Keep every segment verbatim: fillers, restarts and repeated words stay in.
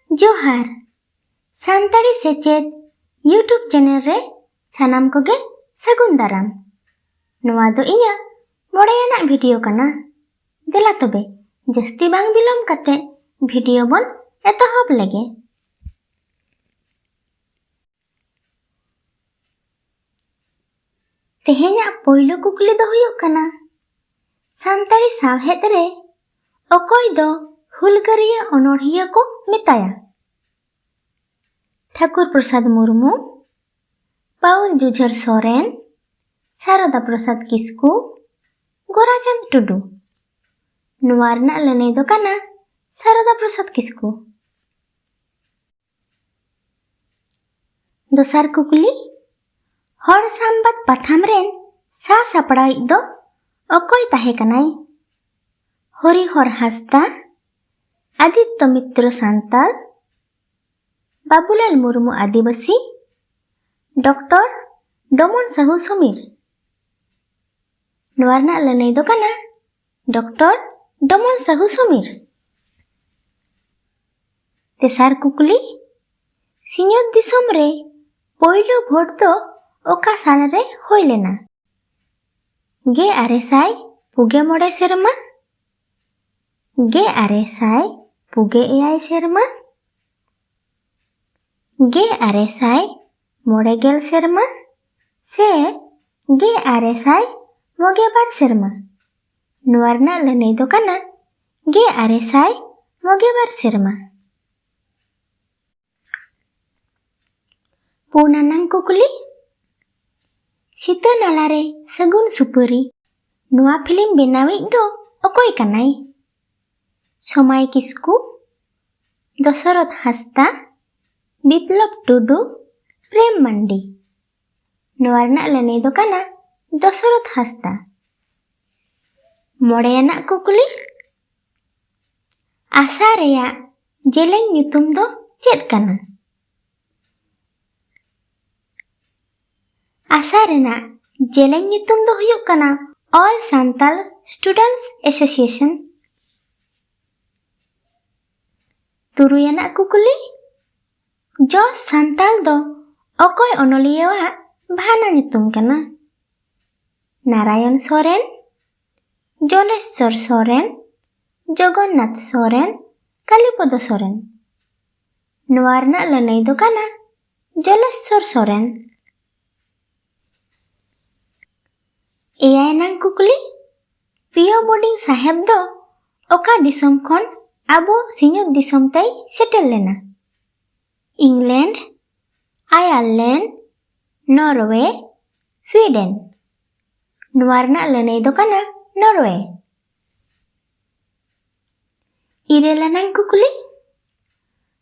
ᱡᱚᱦᱟᱨ᱾ ᱥᱟᱱᱛᱟᱲᱤ ᱥᱮᱪᱮᱫ YouTube channel ᱨᱮ ᱥᱟᱱᱟᱢ ᱠᱚᱜᱮ ᱥᱟᱹᱜᱩᱱ ᱫᱟᱨᱟᱢ᱾ ᱱᱚᱣᱟ ᱫᱚ ᱤᱧᱟᱹᱜ ᱢᱚᱬᱮᱭᱟᱱᱟᱜ ᱵᱷᱤᱰᱤᱭᱳ ᱠᱟᱱᱟ᱾ ᱫᱮᱞᱟ ᱛᱚᱵᱮ, ᱡᱟᱹᱥᱛᱤ ᱵᱟᱝ ᱵᱤᱞᱚᱢ ᱠᱟᱛᱮ ᱵᱷᱤᱰᱤᱭᱳ ᱵᱚᱱ ᱮᱛᱚᱦᱚᱵ ᱞᱮᱜᱮ᱾ ᱛᱮᱦᱮᱧᱟᱜ ᱯᱳᱭᱞᱳ ᱠᱩᱠᱞᱤ ᱫᱚ ᱦᱩᱭᱩᱜ ᱠᱟᱱᱟ, ᱥᱟᱱᱛᱟᱲᱤ ᱥᱟᱶᱦᱮᱫ ᱨᱮ ᱚᱠᱚᱭ ᱫᱚ ᱦᱩᱞᱜᱟᱹᱨᱤᱭᱟᱹ ᱚᱱᱚᱬᱦᱤᱭᱟᱹ ᱠᱚ ᱢᱮᱛᱟᱭᱟ? ᱴᱷᱟᱹᱠᱩᱨ ᱯᱨᱚᱥᱟᱫᱽ ᱢᱩᱨᱢᱩ, ᱯᱟᱹᱣᱩᱞ ᱡᱩᱡᱷᱟᱹᱨ ᱥᱚᱨᱮᱱ, ᱥᱟᱨᱚᱫᱟ ᱯᱨᱚᱥᱟᱫᱽ ᱠᱤᱥᱠᱩ, ᱜᱳᱨᱟᱪᱟᱸᱫᱽ ᱴᱩᱰᱩ᱾ ᱱᱚᱣᱟ ᱨᱮᱱᱟᱜ ᱞᱟᱹᱱᱟᱹᱭ ᱫᱚ ᱠᱟᱱᱟ ᱥᱟᱨᱚᱫᱟ ᱯᱨᱚᱥᱟᱫᱽ ᱠᱤᱥᱠᱩ᱾ ᱫᱚᱥᱟᱨ ᱠᱩᱠᱞᱤ, ᱦᱚᱲ ᱥᱟᱢᱵᱟᱫ ᱯᱟᱛᱷᱟᱢ ᱨᱮᱱ ᱥᱟᱥᱟᱯᱲᱟᱣᱤᱡ ᱫᱚ ᱚᱠᱚᱭ ᱛᱟᱦᱮᱸ ᱠᱟᱱᱟᱭ? ᱦᱚᱨᱤᱦᱚᱨ ᱦᱟᱸᱥᱫᱟ, ᱟᱫᱤᱛᱛᱚ ᱢᱤᱛᱨᱚ ᱥᱟᱱᱛᱟᱞ, ᱵᱟᱵᱩᱞᱟᱞ ᱢᱩᱨᱢᱩ ᱟᱹᱫᱤᱵᱟᱹᱥᱤ, ᱰᱚᱠᱴᱚᱨ ᱰᱚᱢᱚᱱ ᱥᱟᱦᱩ ᱥᱚᱢᱤᱨ᱾ ᱱᱚᱣᱟ ᱨᱮᱱᱟᱜ ᱞᱟᱹᱱᱟᱹᱭ ᱫᱚ ᱠᱟᱱᱟ ᱰᱚᱠᱴᱚᱨ ᱰᱚᱢᱚᱱ ᱥᱟᱦᱩ ᱥᱚᱢᱤᱨ᱾ ᱛᱮᱥᱟᱨ ᱠᱩᱠᱞᱤ, ᱥᱤᱧᱚᱛ ᱫᱤᱥᱚᱢ ᱨᱮ ᱯᱳᱭᱞᱳ ᱵᱷᱳᱴ ᱫᱚ ᱚᱠᱟ ᱥᱟᱞ ᱨᱮ ᱦᱩᱭ ᱞᱮᱱᱟ? ᱜᱮ ᱟᱨᱮ ᱥᱟᱭ ᱯᱩᱜᱮ ᱢᱚᱬᱮ ᱥᱮᱨᱢᱟ, ᱜᱮ ᱟᱨᱮ ᱥᱟᱭ ᱯᱩᱜᱮ ᱮᱭᱟᱭ ᱥᱮᱨᱢᱟ, ᱜᱮ ᱟᱨᱮ ᱥᱟᱭ ᱢᱚᱬᱮ ᱜᱮᱞ ᱥᱮᱨᱢᱟ ᱥᱮ ᱜᱮ ᱟᱨᱮ ᱥᱟᱭ ᱢᱚᱜᱮ ᱵᱟᱨ ᱥᱮᱨᱢᱟ? ᱱᱚᱣᱟ ᱨᱮᱱᱟᱜ ᱞᱟᱹᱱᱟᱹᱭ ᱫᱚ ᱠᱟᱱᱟ ᱜᱮ ᱟᱨᱮ ᱥᱟᱭ ᱢᱚᱜᱮ ᱵᱟᱨ ᱥᱮᱨᱢᱟ᱾ ᱯᱩᱱ ᱟᱱᱟᱝ ᱠᱩᱠᱞᱤ, ᱥᱤᱛᱟᱹ ᱱᱟᱞᱟ ᱨᱮ ᱥᱟᱹᱜᱩᱱ ᱥᱩᱯᱟᱹᱨᱤ, ᱱᱚᱣᱟ ᱯᱷᱤᱞᱢ ᱵᱮᱱᱟᱣᱤᱡ ᱫᱚ ᱚᱠᱚᱭ ᱠᱟᱱᱟᱭ? ᱥᱚᱢᱟᱭ ᱠᱤᱥᱠᱩ, ᱫᱚᱥᱚᱨᱚᱛᱷ ᱦᱟᱸᱥᱫᱟ, ᱵᱤᱯᱞᱚᱵ ᱴᱩᱰᱩ, ᱯᱨᱮᱢ ᱢᱟᱱᱰᱤ᱾ ᱱᱚᱣᱟ ᱨᱮᱱᱟᱜ ᱞᱟᱹᱱᱟᱹᱭ ᱫᱚ ᱠᱟᱱᱟ ᱫᱚᱥᱚᱨᱚᱛᱷ ᱦᱟᱸᱥᱫᱟ᱾ ᱢᱚᱬᱮᱭᱟᱱᱟᱜ ᱠᱩᱠᱞᱤ, ᱟᱥᱟ ᱨᱮᱭᱟᱜ ᱡᱮᱞᱮᱧ ᱧᱩᱛᱩᱢ ᱫᱚ ᱪᱮᱫ ᱠᱟᱱᱟ? ᱟᱥᱟ ᱨᱮᱱᱟᱜ ᱡᱮᱞᱮᱧ ᱧᱩᱛᱩᱢ ᱫᱚ ᱦᱩᱭᱩᱜ ᱠᱟᱱᱟ All Santal Students Association᱾ ᱛᱩᱨᱩᱭ ᱟᱱᱟᱜ ᱠᱩᱠᱞᱤ, ᱡᱚᱥ ᱥᱟᱱᱛᱟᱞ ᱫᱚ ᱚᱠᱚᱭ ᱚᱱᱚᱞᱤᱭᱟᱹᱣᱟᱜ ᱵᱷᱟᱱᱟ ᱧᱩᱛᱩᱢ ᱠᱟᱱᱟ? ᱱᱟᱨᱟᱭᱚᱱ ᱥᱚᱨᱮᱱ, ᱡᱚᱞᱮᱥᱥᱚᱨ ᱥᱚᱨᱮᱱ, ᱡᱚᱜᱚᱱᱱᱟᱛᱷ ᱥᱚᱨᱮᱱ, ᱠᱟᱞᱤᱯᱚᱫᱚ ᱥᱚᱨᱮᱱ᱾ ᱱᱚᱣᱟ ᱨᱮᱱᱟᱜ ᱞᱟᱹᱱᱟᱹᱭ ᱫᱚ ᱠᱟᱱᱟ ᱡᱚᱞᱮᱥᱥᱚᱨ ᱥᱚᱨᱮᱱ᱾ ᱮᱭᱟᱭ ᱟᱱᱟᱝ ᱠᱩᱠᱞᱤ, ᱯᱤᱭᱳ ᱵᱳᱰᱤᱝ ᱥᱟᱦᱮᱵ ᱫᱚ ᱚᱠᱟ ᱫᱤᱥᱚᱢ ᱠᱷᱚᱱ ᱟᱵᱚ ᱥᱤᱧᱚᱛ ᱫᱤᱥᱚᱢ ᱛᱮᱭ ᱥᱮᱴᱮᱨ ᱞᱮᱱᱟ? England, Ireland, Norway, Sweden. ᱱᱚᱣᱟ ᱨᱮᱱᱟᱜ ᱞᱟᱹᱱᱟᱹᱭ ᱫᱚ ᱠᱟᱱᱟ ᱱᱚᱨᱣᱮ᱾ ᱤᱨᱟᱹᱞ ᱟᱱᱟᱝ ᱠᱩᱠᱞᱤ,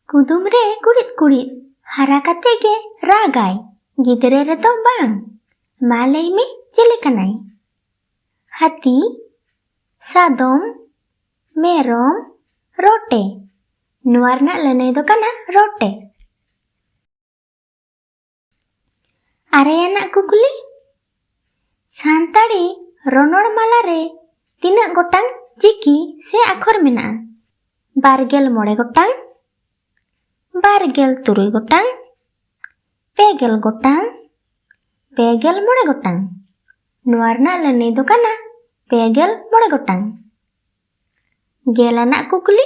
ᱠᱩᱫᱩᱢ ᱨᱮ ᱠᱩᱲᱤᱫ ᱠᱩᱲᱤᱫ ᱦᱟᱨᱟ ᱠᱟᱛᱮ ᱜᱮ ᱨᱟᱜᱟᱭ, ᱜᱤᱫᱽᱨᱟᱹ ᱨᱮᱫᱚ ᱵᱟᱝ᱾ ᱢᱟ ᱞᱟᱹᱭ ᱢᱮ ᱪᱮᱞᱮ ᱠᱟᱱᱟᱭ? ᱦᱟᱹᱛᱤ, ᱥᱟᱫᱚᱢ, ᱢᱮᱨᱚᱢ, ᱨᱚᱴᱮ᱾ ᱱᱚᱣᱟ ᱨᱮᱱᱟᱜ ᱞᱟᱹᱱᱟᱹᱭ ᱫᱚ ᱠᱟᱱᱟ ᱨᱚᱴᱮ᱾ ᱟᱨᱮ ᱟᱱᱟᱜ ᱠᱩᱠᱞᱤ, ᱥᱟᱱᱛᱟᱲᱤ ᱨᱚᱱᱚᱲ ᱢᱟᱞᱟ ᱨᱮ ᱛᱤᱱᱟᱹᱜ ᱜᱚᱴᱟᱝ ᱪᱤᱠᱤ ᱥᱮ ᱟᱠᱷᱚᱨ ᱢᱮᱱᱟᱜᱼᱟ? ᱵᱟᱨ ᱜᱮᱞ ᱢᱚᱬᱮ ᱜᱚᱴᱟᱝ, ᱵᱟᱨ ᱜᱮᱞ ᱛᱩᱨᱩᱭ ᱜᱚᱴᱟᱝ, ᱯᱮ ᱜᱮᱞ ᱜᱚᱴᱟᱝ, ᱯᱮ ᱜᱮᱞ ᱢᱚᱬᱮ ᱜᱚᱴᱟᱝ᱾ ᱱᱚᱣᱟ ᱨᱮᱱᱟᱜ ᱞᱟᱹᱱᱟᱹᱭ ᱫᱚ ᱠᱟᱱᱟ ᱯᱮ ᱜᱮᱞ ᱢᱚᱬᱮ ᱜᱚᱴᱟᱝ᱾ ᱜᱮᱞ ᱟᱱᱟᱜ ᱠᱩᱠᱞᱤ,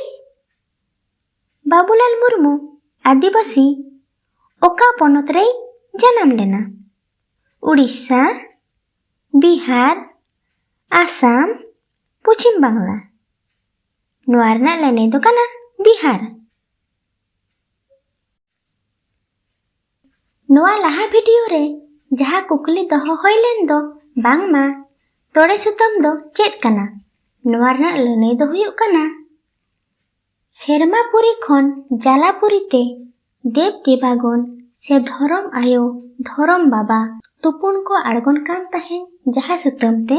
ᱵᱟᱵᱩᱞᱟᱞ ᱢᱩᱨᱢᱩ ᱟᱹᱫᱤᱵᱟᱹᱥᱤ ᱚᱠᱟ ᱯᱚᱱᱚᱛ ᱨᱮᱭ ᱡᱟᱱᱟᱢ ᱞᱮᱱᱟ? ᱩᱲᱤᱥᱥᱟ, ᱵᱤᱦᱟᱨ, ᱟᱥᱟᱢ, ᱯᱚᱪᱷᱤᱢ ᱵᱟᱝᱞᱟ᱾ ᱱᱚᱣᱟ ᱨᱮᱱᱟᱜ ᱞᱟᱹᱱᱟᱹᱭ ᱫᱚ ᱠᱟᱱᱟ ᱵᱤᱦᱟᱨ᱾ ᱱᱚᱣᱟ ᱞᱟᱦᱟ ᱵᱷᱤᱰᱤᱭᱳ ᱨᱮ ᱡᱟᱦᱟᱸ ᱠᱩᱠᱞᱤ ᱫᱚᱦᱚ ᱦᱩᱭ ᱞᱮᱱ ᱫᱚ, ᱵᱟᱝᱢᱟ ᱛᱚᱲᱮ ᱥᱩᱛᱟᱹᱢ ᱫᱚ ᱪᱮᱫ ᱠᱟᱱᱟ? ᱱᱚᱣᱟ ᱨᱮᱱᱟᱜ ᱞᱟᱹᱱᱟᱹᱭ ᱫᱚ ᱦᱩᱭᱩᱜ ᱠᱟᱱᱟ, ᱥᱮᱨᱢᱟ ᱯᱩᱨᱤ ᱠᱷᱚᱱ ᱡᱟᱞᱟᱯᱩᱨᱤ ᱛᱮ ᱫᱮᱵ ᱫᱮᱵᱟᱜᱚᱱ ᱥᱮ ᱫᱷᱚᱨᱚᱢ ᱟᱭᱳ, ᱫᱷᱚᱨᱚᱢ ᱵᱟᱵᱟ ᱛᱩᱯᱩᱱ ᱠᱚ ᱟᱬᱜᱚᱱ ᱠᱟᱱ ᱛᱟᱦᱮᱸᱱ ᱡᱟᱦᱟᱸ ᱥᱩᱛᱟᱹᱢ ᱛᱮ,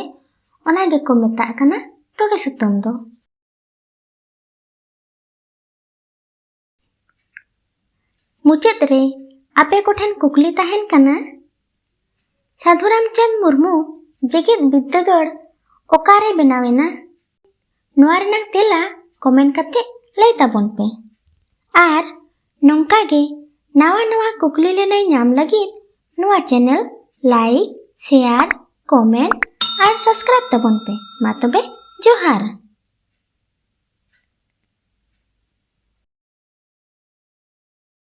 ᱚᱱᱟ ᱜᱮᱠᱚ ᱢᱮᱛᱟᱜ ᱠᱟᱱᱟ ᱛᱚᱲᱮ ᱥᱩᱛᱟᱹᱢ ᱫᱚ᱾ ᱢᱩᱪᱟᱹᱫ ᱨᱮ ᱟᱯᱮ ᱠᱚᱴᱷᱮᱱ ᱠᱩᱠᱞᱤ ᱛᱟᱦᱮᱱ ᱠᱟᱱᱟ, ᱥᱟᱹᱫᱷᱩ ᱨᱟᱢᱪᱟᱸᱫᱽ ᱢᱩᱨᱢᱩ ᱡᱮᱜᱮᱛ ᱵᱤᱨᱫᱟᱹᱜᱟᱲ ᱚᱠᱟᱨᱮ ᱵᱮᱱᱟᱣ ᱮᱱᱟ? ᱱᱚᱣᱟ ᱨᱮᱱᱟᱜ ᱛᱮᱞᱟ ᱠᱚᱢᱮᱱᱴ ᱠᱟᱛᱮ ᱞᱟᱹᱭ ᱛᱟᱵᱚᱱ ᱯᱮ᱾ ᱟᱨ ᱱᱚᱝᱠᱟ ᱜᱮ ᱱᱟᱣᱟ ᱱᱟᱣᱟ ᱠᱩᱠᱞᱤ ᱞᱟᱹᱱᱟᱹᱭ ᱧᱟᱢ ᱞᱟᱹᱜᱤᱫ ᱱᱚᱣᱟ channel like, share, comment ᱟᱨ subscribe ᱛᱟᱵᱚᱱ ᱯᱮ᱾ ᱢᱟ ᱛᱚᱵᱮ, ᱡᱚᱦᱟᱨ᱾